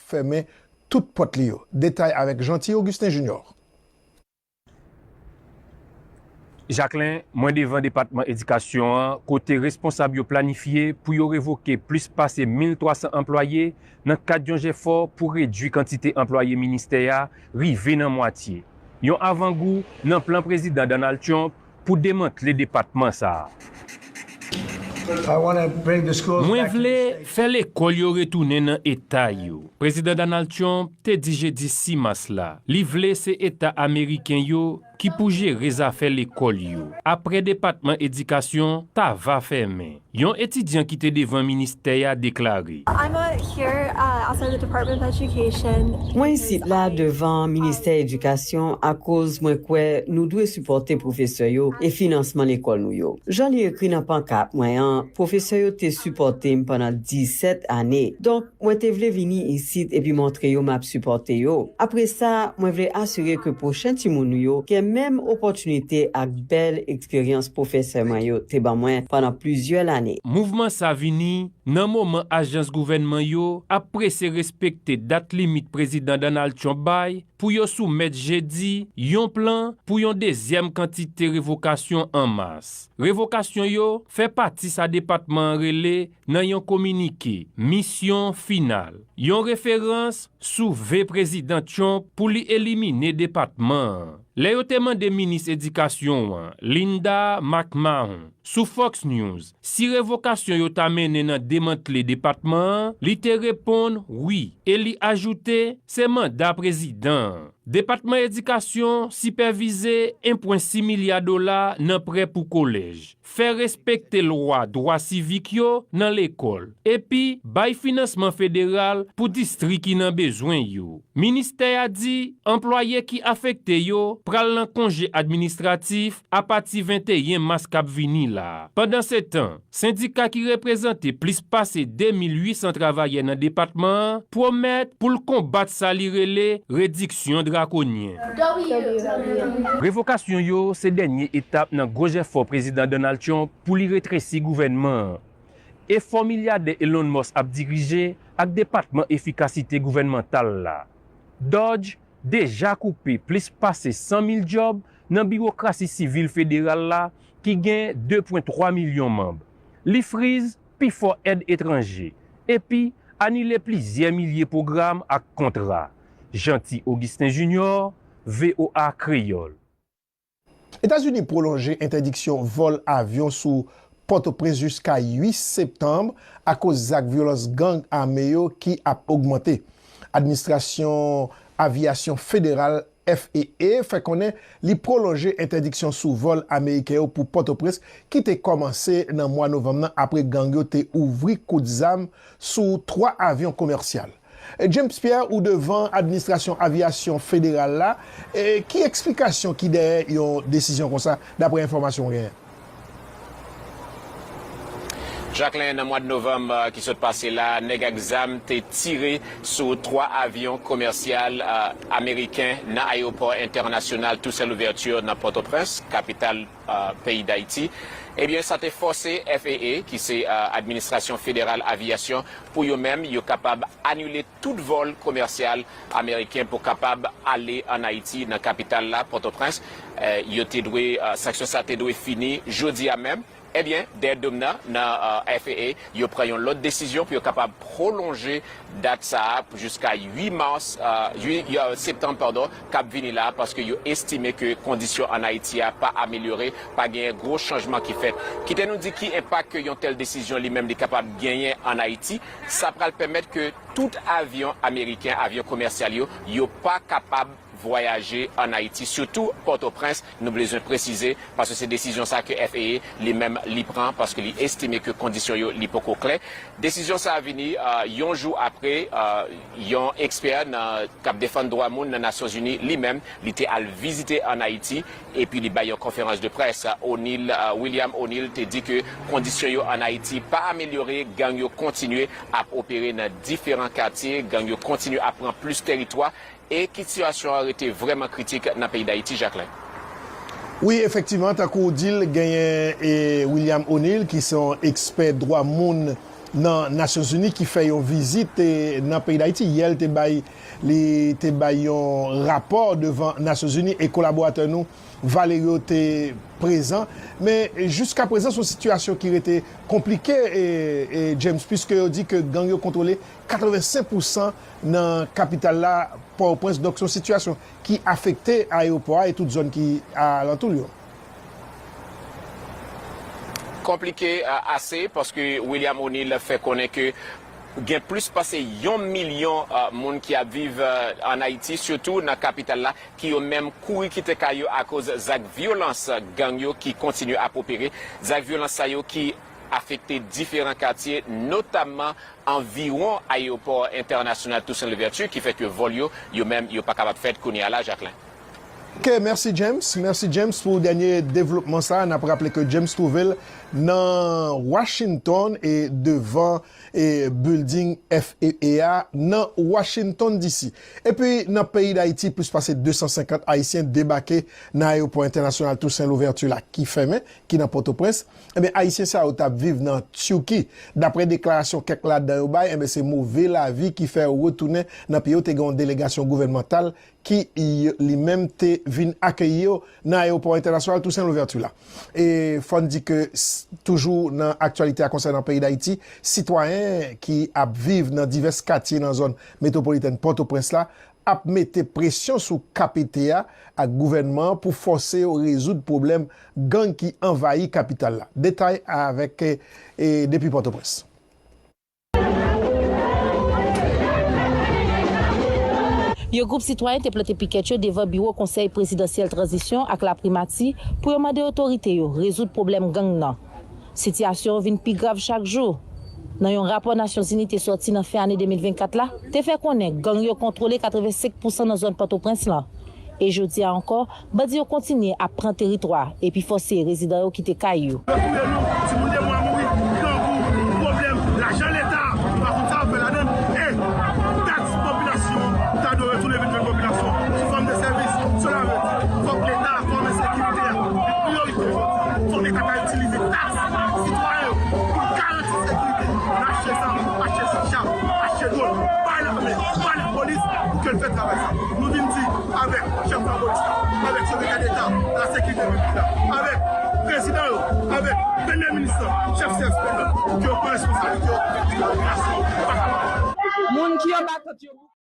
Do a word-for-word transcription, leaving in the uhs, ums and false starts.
fèmen tout pòt li yo. Detay avèk Jeanty Augustin Junior. Jacquelin, mwen devan Depatman Edikasyon an, kote responsab yo planifye pou yo revoke plis pase mil twa san anplwaye nan kad yon jefò pou redui kantite anplwaye ministè a rive nan mwatye. Yon avangou nan plan Prezidan Donald Trump pou demantle depatman sa a. Mwen vle fè lekòl yo retounen nan eta yo. Prezidan Donald Trump te di jedi sis mas la, li vle se eta ameriken yo ki pou jere zafè lekòl yo, apre Depatman Edikasyon ta va fèmen. Yon etidyan ki te devan ministè a deklare. Mwen isit la devan Ministè Edikasyon akoz mwen kwè nou dwe sipòte pwofesè yo e finansman lekòl nou yo. Jan li ekri nan pankat mwen an, pwofesè yo te sipòte m pandan disèt ane. Donk, mwen te vle vini isit epi montre yo m ap sipòte yo. Apre sa, mwen vle asire ke pwochen timoun nou yo gen menm opòtinite ak bèl eksperyans pwofesè mwen yo te ban mwen pandan plizyè lane. Mouvman sa vini nan moman ajans gouvènman yo ap prese respekte dat limit Prezidan Donald Trump bay pou yo soumèt jedi yon plan pou yon dezyèm kantite revokasyon an mas. Revokasyon yo fè pati sa depatman an rele nan yon kominike, misyon final, yon referans sou ve Prezidan Trump pou li elimine depatman an. Lè yo te mande minis edikasyon an, Linda McMahon, sou Fox News, si revokasyon yo ta mennen nan demantle depatman an, li te reponn wi, e li ajoute se manda prezidan an. Depatman Edikasyon sipèvize en pwen sis milya dola nan prè pou kolèj, fè respekte lwa dwa sivik yo nan lekòl, epi bay finansman federal pou distri ki nan bezwen yo. Ministè a di anplwaye ki afekte yo pral nan konje administratif apati venteyen mas k ap vini la a. Pandansetan, sendika ki reprezante plis pase de mil uit san travayè nan depatman an pwomèt pou l konbat sa li rele rediksyon drakonyen. Revokasyon yo se dènye etap nan gwo jefò Prezidan Donald Trump pou li retresi gouvènman an. Efò milyadè Elon Musk ap dirije ak depatman efikasite gouvènmantal la. DOGE deja koupe plis pase san mil djòb nan biwokrasi sivil federal la ki gen de pwen twa milyon manm. Li friz pifò èd etranje, epi anile plizyè milye pwogram ak kontra. Jeanty Augustin Junior, V O A Kreyòl. Etazini pwolonje entèdiksyon vòl avyon sou Pòtoprens jiska uit septanm akoz zak vyolans gang ame yo ki ap ogmante. Administrasyon Aviyasyon Federal, F A A, fè konnen li pwolonje entèdiksyon sou vòl ameriken yo pou Pòtoprens ki te kòmanse nan mwa novanm nan apre gang yo te ouvri kout zam sou twa avyon komèsyal. James Pierre, ou devan Administrasyon Aviyasyon Federal la, ki eksplikasyon ki dèyè yon desizyon konsa, daprè enfòmasyon w genyen? Jacquelin, nan mwa novanm ki sot pase la, nèg ak zam te tire sou twa avyon komèsyal ameriken nan ayewopò entènasyonal Toussaint Louverture nan Pòtoprens, kapital peyi Dayiti. Ebyen, sa te fòse F A A, ki se Administrasyon Federal Aviyasyon, pou yo menm, yo kapab anile tout vòl komèsyal ameriken pou kapab ale ann Ayiti, nan kapital la, Pòtoprens. Yo te dwe, sanksyon sa te dwe fini jodi a menm. Ebyen, dèyè do m nan, nan F A A, yo pran yon lòt desizyon pou yo kapab pwolonje dat sa a pou jiska uit mas, uit septanm, padon, k ap vini la a, paske yo estime ke kondisyon ann Ayiti a pa amelyore, pa genyen gwo chanjman ki fèt. Kite nou di ki enpak ke yon tèl desizyon li menm li kapab genyen ann Ayiti. Sa pral pèmèt ke tout avyon ameriken, avyon komèsyal yo, yo pa kapab vwayaje ann Ayiti, sitou Pòtoprens, nou bezwen presize, paske se desizyon sa ke F A A li menm li pran, paske li estime ke kondisyon yo li poko klè. Desizyon sa a vini yon jou apre yon ekspè nan k ap defann dwa moun nan Nasyonzini, li menm, li te al vizite ann Ayiti, epi li bay yon konferans de près. O'Neill, William O'Neill te di ke kondisyon yo ann Ayiti pa amelyore, gang yo kontinye ap opere nan diferan katye, gang yo kontinye ap pran plis teritwa, e sitiyasyon an rete vrèman kritik nan peyi Dayiti, Jacquelin. Wi, efektivman, tankou w di l, genyen William O'Neill, ki se yon ekspè dwa moun nan Nasyonzini ki fè yon vizit, eh, nan peyi Dayiti. Yè, l te bay, li te bay yon rapò devan Nasyonzini e kolaboratè nou Valerio te prezan. Men jiska prezan, se yon sitiyasyon ki rete konplike, eh, eh, James, piske yo di ke gang yo kontwole katrevensenk pousan nan kapital la, Pòtoprens. Donk, se yon sitiyasyon ki afekte ayewopò a e tout zòn ki alantou l yo. Konplike, eh, ase, paske William O'Neil fè konnen ke gen plis pase yon milyon, eh, moun ki ap viv, eh, ann Ayiti, sitou nan kapital la, ki yo menm kouri kite kay yo akoz zak vyolans gang yo ki kontinye ap opere. Zak vyolans sa yo ki afekte diferan katye, notamman anviwon ayewopò entènasyonal Toussaint Louverture, ki fè ke vòl yo, yo menm, yo pa kapab fèt kounye a la, Jacquelin. Ok, mèsi James. Mèsi James pou dènye devlopman sa. N ap raple ke James twouve l nan Washington e devan e building F A A a nan Washington D C. Epi nan peyi Dayiti, plis pase de san senkant Ayisyen debake nan ayewopò entènasyonal Toussaint Louverture la ki fèmen, ki nan Pòtoprens. Ebyen, Ayisyen sa yo t ap viv nan Tiki. Daprè deklarasyon kèk ladan yo bay, ebyen, se move lavi ki fè yo retounen nan peyi yo. Te gen yon delegasyon gouvènmantal ki y- li menm te vin akeyi yo nan ayewopò entènasyonal Toussaint Louverture la. E fò n di ke s- toujou nan aktyalite a konsènan peyi Dayiti, sitwayen ki ap viv nan divès katye nan zòn metwopolitèn Pòtoprens la ap mete presyon sou K P T a ak gouvènman an pou fòse yo rezoud pwoblèm gang ki anvayi kapital la. Detay avèk, e, e, depi Pòtoprens. Yon gwoup sitwayen te plante pikèt yo devan biwo Konsèy Prezidansyèl Tranzisyon ak Laprimati pou yo mande otorite yo rezoud pwoblèm gang nan. Sitiyasyon an vin pi grav chak jou. Nan yon rapò Nasyonzini te sòti nan fen ane de mil vennkat la, te fè konnen gang yo kontwole katrevensenk pousan nan zòn Pòtoprens lan. E jodi a ankò, bandi yo kontinye ap pran teritwa epi fòse rezidan yo kite kay yo. Yo touye nou, timoun de mwa mouri, grangou, pwoblèm, lajan leta, nou pa konn sa yo fè ladan l. E taks popilasyon an, ta dwe retounen vin jwenn popilasyon sou fòm de sèvis. Sela vle di, fòk leta fòme sekirite a priyorite jodi a. Fòk leta ta itilize taks sitwayen yo pou l garanti sekirite. N achte zam, achte char, achte dwòn, bay lame, bay lapolis pou ke l fè travay sa. Nou vin di avèk chèf lapolis la, avèk sekretè deta la sekirite piblik la, avèk prezidan yo, avèk premye minis lan, chèf C S P lan, pou ke yo pran responsablite yo, pou ke popilasyon pa kapab. Moun ki anba tant yo.